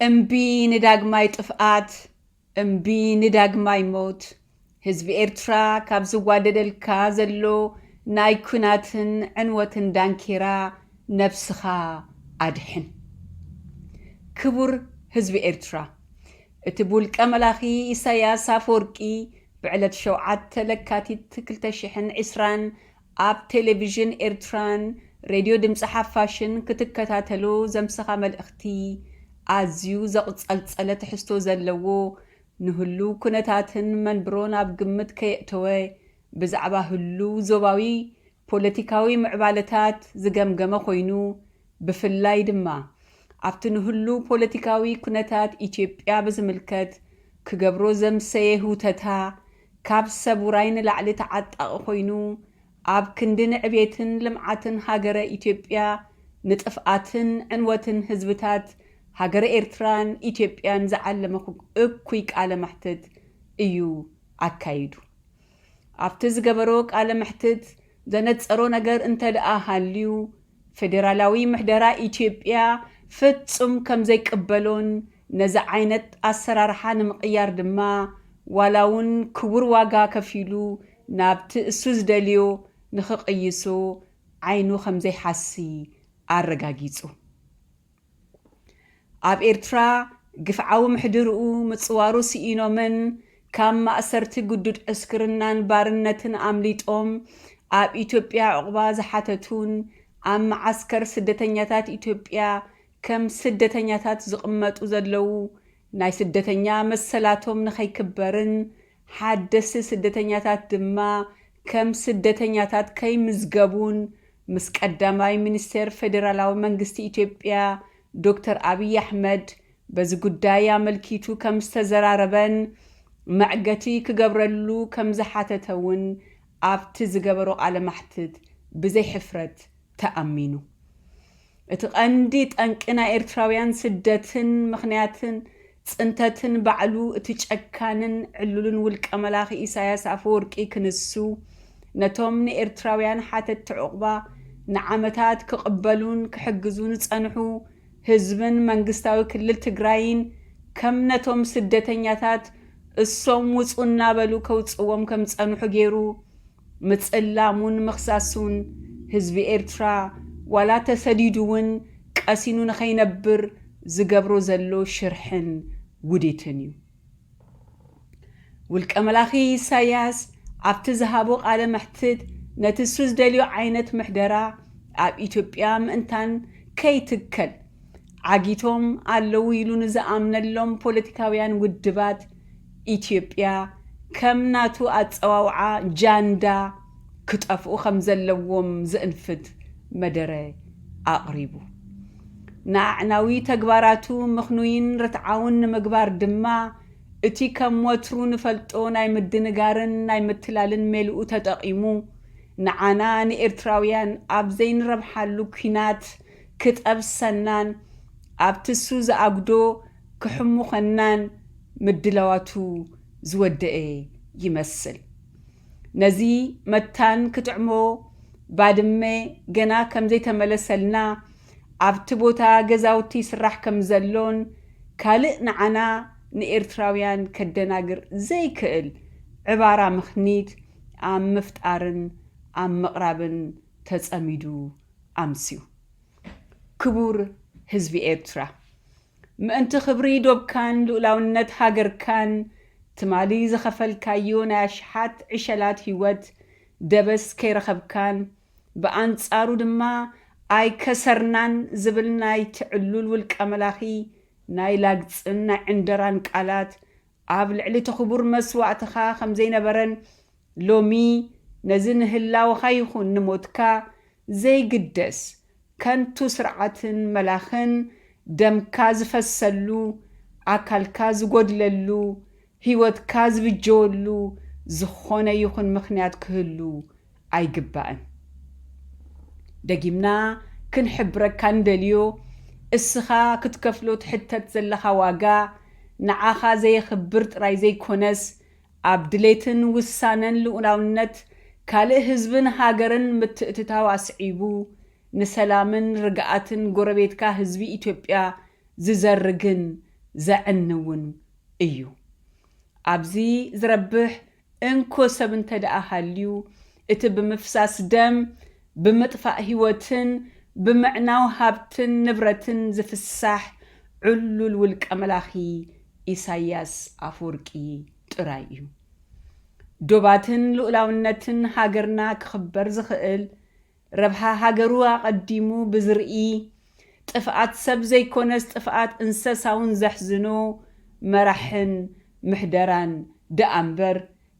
እምቢ ንዳግማይ ጥፍኣት፣ እምቢ ንዳግማይ ሞት። ህዝቢ ኤርትራ ካብ ዝዋደደልካ ዘሎ ናይ ኲናትን ዕንወትን ዳንኬራ ነብስኻ ኣድሕን። ክቡር ህዝቢ ኤርትራ፣ እቲ ብውልቀ መላኺ ኢሳያስ ኣፈወርቂ ብዕለት ሸውዓተ ለካቲት ክልተ ሽሕን ዕስራን ኣብ ቴሌቪዥን ኤርትራን ሬድዮ ድምፂ ሓፋሽን ክትከታተሎ ዘምሰኻ መልእኽቲ ኣዝዩ ዘቕጸልጸለ ትሕዝቶ ዘለዎ፣ ንህሉው ኩነታትን መንብሮን ኣብ ግምት ከየእተወ፣ ብዛዕባ ህሉው ዞባዊ ፖለቲካዊ ምዕባለታት ዝገምገመ ኮይኑ፣ ብፍላይ ድማ ኣብቲ ንህሉው ፖለቲካዊ ኩነታት ኢትዮጵያ ብዝምልከት ክገብሮ ዘምሰየ ህውተታ፣ ካብ ሰብ ውራይ ንላዕሊ ተዓጣቒ ኮይኑ፣ ኣብ ክንዲ ንዕቤትን ልምዓትን ሃገረ ኢትዮጵያ፣ ንጥፍኣትን ዕንወትን ህዝብታት ሃገረ ኤርትራን ኢትዮጵያን ዝዓለመ እኩይ ቃለ መሕትት እዩ ኣካይዱ። ኣብቲ ዝገበሮ ቃለ መሕትት ዘነጸሮ ነገር እንተ ደኣ ሃልዩ፣ ፌደራላዊ ምሕደራ ኢትዮጵያ ፍጹም ከም ዘይቅበሎን ነዚ ዓይነት ኣሰራርሓ ንምቕያር ድማ ዋላ እውን ክቡር ዋጋ ከፊሉ ናብቲ እሱ ዝደልዮ ንኽቕይሶ ዓይኑ ከም ዘይሓሲ ኣረጋጊጹ። ኣብ ኤርትራ ግፍዓዊ ምሕድርኡ ምጽዋሩ ስኢኖምን ካብ ማእሰርቲ ግዱድ ዕስክርናን ባርነትን ኣምሊጦም ኣብ ኢትዮጵያ ዑቕባ ዝሓተቱን ኣብ መዓስከር ስደተኛታት ኢትዮጵያ ከም ስደተኛታት ዝቕመጡ ዘለዉ ናይ ስደተኛ መሰላቶም ንኸይክበርን ሓደስቲ ስደተኛታት ድማ ከም ስደተኛታት ከይምዝገቡን ምስ ቀዳማይ ሚኒስቴር ፌዴራላዊ መንግስቲ ኢትዮጵያ ዶክተር ኣብይ ኣሕመድ በዚ ጉዳይ ኣመልኪቱ ከም ዝተዘራረበን መዕገቲ ክገብረሉ ከም ዝሓተተ እውን ኣብቲ ዝገበሮ ቃለ ማሕትት ብዘይ ሕፍረት ተኣሚኑ። እቲ ቀንዲ ጠንቂ ናይ ኤርትራውያን ስደትን ምኽንያትን ጽንተትን ባዕሉ እቲ ጨካንን ዕሉልን ውልቀ መላኺ ኢሳያስ ኣፈወርቂ ክንሱ፣ ነቶም ንኤርትራውያን ሓተትቲ ዑቕባ ንዓመታት ክቕበሉን ክሕግዙ ዝጸንሑ ህዝብን መንግስታዊ ክልል ትግራይን ከም ነቶም ስደተኛታት እሶም ውጹ እናበሉ ከውጽዎም ከም ዝጸንሑ ገይሩ ምጽላሙን ምኽሳሱን ህዝቢ ኤርትራ ዋላ ተሰዲዱ እውን ቀሲኑ ንኸይነብር ዝገብሮ ዘሎ ሽርሕን ውዲትን እዩ። ውልቀ መላኺ ኢሳያስ ኣብቲ ዝሃቦ ቃለ መሕትት ነቲ እሱ ዝደልዮ ዓይነት ምሕደራ ኣብ ኢትዮጵያ ምእንታን ከይትከል ዓጊቶም ኣለዉ ኢሉ ንዝኣምነሎም ፖለቲካውያን ውድባት ኢትዮጵያ ከም ናቱ ኣጸዋውዓ ጃንዳ ክጠፍኡ ከም ዘለዎም ዝእንፍት መደረ ኣቕሪቡ። ንኣዕናዊ ተግባራቱ ምኽኑይን ርትዓውን ንምግባር ድማ እቲ ከም ወትሩ ንፈልጦ ናይ ምድንጋርን ናይ ምትላልን ሜልኡ ተጠቒሙ ንዓና ንኤርትራውያን ኣብ ዘይንረብሓሉ ኲናት ክጠብሰናን ኣብቲ እሱ ዝኣጉዶ ክሕሙኸናን ምድላዋቱ ዝወደአ ይመስል። ነዚ መታን ክጥዕሞ ባድመ ገና ከም ዘይተመለሰልና ኣብቲ ቦታ ገዛውቲ ይስራሕ ከም ዘሎን ካልእ ንዓና ንኤርትራውያን ከደናግር ዘይክእል ዕባራ ምኽኒት ኣብ ምፍጣርን ኣብ ምቕራብን ተጸሚዱ ኣምስዩ። ክቡር ህዝቢ ኤርትራ፣ ምእንቲ ክብሪ ዶብካን ልኡላውነት ሃገርካን ትማሊ ዝኸፈልካዮ ናይ ኣሽሓት ዕሸላት ህይወት ደበስ ከይረኸብካን ብኣንጻሩ ድማ ኣይከሰርናን ዝብል ናይ ትዕሉል ውልቀ መላኺ ናይ ላግጽን ናይ ዕንደራን ቃላት ኣብ ልዕሊ እቲ ክቡር መስዋእትኻ ከም ዘይነበረን ሎሚ ነዚ ንህላወኻ ይኹን ንሞትካ ዘይግደስ ከንቱ ስርዓትን መላኽን ደምካ ዝፈሰሉ ኣካልካ ዝጎድለሉ ህይወትካ ዝብጀወሉ ዝኾነ ይኹን ምኽንያት ክህሉ ኣይግባእን። ደጊምና ክንሕብረካ እንደልዮ እስኻ ክትከፍሎ ትሕተት ዘለኻ ዋጋ ንዓኻ ዘየኽብር ጥራይ ዘይኮነስ ኣብ ድሌትን ውሳነን ልኡላውነት ካልእ ህዝብን ሃገርን ምትእትታው ኣስዒቡ ንሰላምን ርግኣትን ጎረቤትካ ህዝቢ ኢትዮጵያ ዝዘርግን ዘዕንውን እዩ። ኣብዚ ዝረብሕ እንኮ ሰብ እንተ ደኣ ሃልዩ፣ እቲ ብምፍሳስ ደም፣ ብምጥፋእ ህይወትን ብምዕናው ሃብትን ንብረትን ዝፍሳሕ ዕሉል ውልቀ መላኺ ኢሳያስ ኣፈወርቂ ጥራይ እዩ። ዶባትን ልኡላውነትን ሃገርና ክኽበር ዝኽእል፣ ረብሓ ሃገሩ ኣቐዲሙ ብዝርኢ፣ ጥፍኣት ሰብ ዘይኮነስ ጥፍኣት እንሰሳውን ዘሕዝኖ መራሕን ምሕደራን ደኣ እምበር፣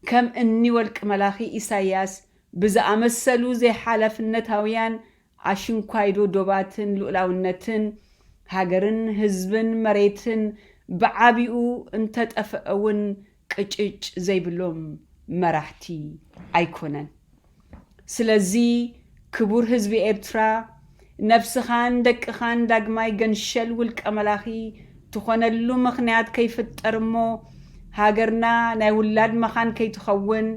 ከም እኒ ወልቂ መላኺ ኢሳያስ ብዝኣመሰሉ ዘይሓላፍነታውያን ኣሽንኳይዶ ዶባትን ልኡላውነትን ሃገርን ህዝብን መሬትን ብዓቢኡ እንተጠፍአ እውን ቅጭጭ ዘይብሎም መራሕቲ ኣይኮነን። ስለዚ ክቡር ህዝቢ ኤርትራ፣ ነብስኻን ደቅኻን ዳግማይ ገንሸል ውልቀ መላኺ ትኾነሉ ምኽንያት ከይፍጠር እሞ፣ ሃገርና ናይ ውላድ መኻን ከይትኸውን፣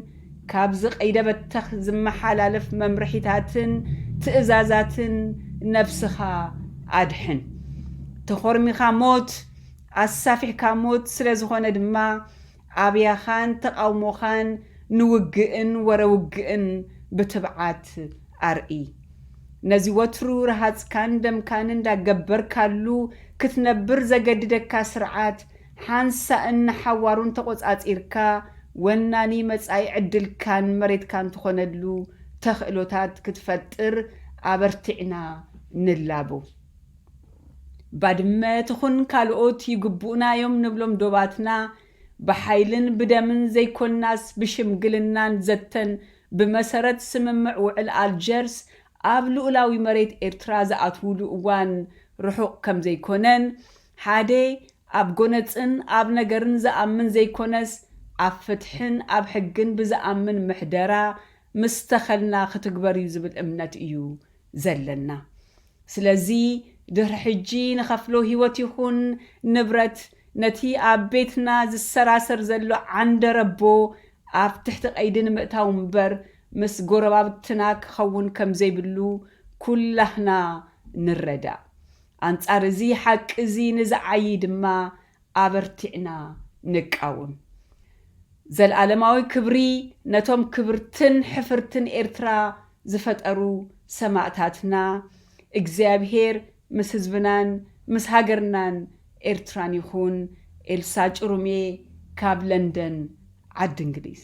ካብዚ ቀይደ በተኽ ዝመሓላለፍ መምርሒታትን ትእዛዛትን ነብስኻ ኣድሕን። ተኾርሚኻ ሞት፣ ኣሳፊሕካ ሞት ስለ ዝኾነ ድማ፣ ኣብያኻን ተቓውሞኻን ንውግእን ወረ ውግእን ብትብዓት ኣርኢ። ነዚ ወትሩ ረሃጽካን ደምካን እንዳገበርካሉ ክትነብር ዘገድደካ ስርዓት፣ ሓንሳእን ንሓዋሩን ተቖጻጺርካ፣ ወናኒ መጻኢ ዕድልካን መሬትካን ትኾነሉ ተኽእሎታት ክትፈጥር ኣበርቲዕና ንላቦ። ባድመ ትኹን ካልኦት ይግቡእና እዮም ንብሎም ዶባትና፣ ብሓይልን ብደምን ዘይኮናስ ብሽምግልናን ዘተን ብመሰረት ስምምዕ ውዕል ኣልጀርስ ኣብ ልኡላዊ መሬት ኤርትራ ዝኣትዉሉ እዋን ርሑቕ ከም ዘይኮነን፣ ሓደ ኣብ ጎነጽን ኣብ ነገርን ዝኣምን ዘይኮነስ፣ ኣብ ፍትሕን ኣብ ሕግን ብዝኣምን ምሕደራ ምስ ተኸልና ክትግበር እዩ ዝብል እምነት እዩ ዘለና። ስለዚ ድሕሪ ሕጂ ንኸፍሎ ህይወት ይኹን ንብረት፣ ነቲ ኣብ ቤትና ዝሰራሰር ዘሎ ዓንደረቦ ኣብ ትሕቲ ቀይዲ ንምእታው እምበር፣ ምስ ጎረባብትና ክኸውን ከም ዘይብሉ ኩላህና ንረዳእ። ኣንጻር እዚ ሓቂ እዚ ንዝዓዪ ድማ ኣበርቲዕና ንቃወም። ዘልኣለማዊ ክብሪ ነቶም ክብርትን ሕፍርትን ኤርትራ ዝፈጠሩ ሰማእታትና። እግዚኣብሄር ምስ ህዝብናን ምስ ሃገርናን ኤርትራን ይኹን። ኤልሳ ጭሩሜ ካብ ለንደን ዓዲ እንግሊዝ።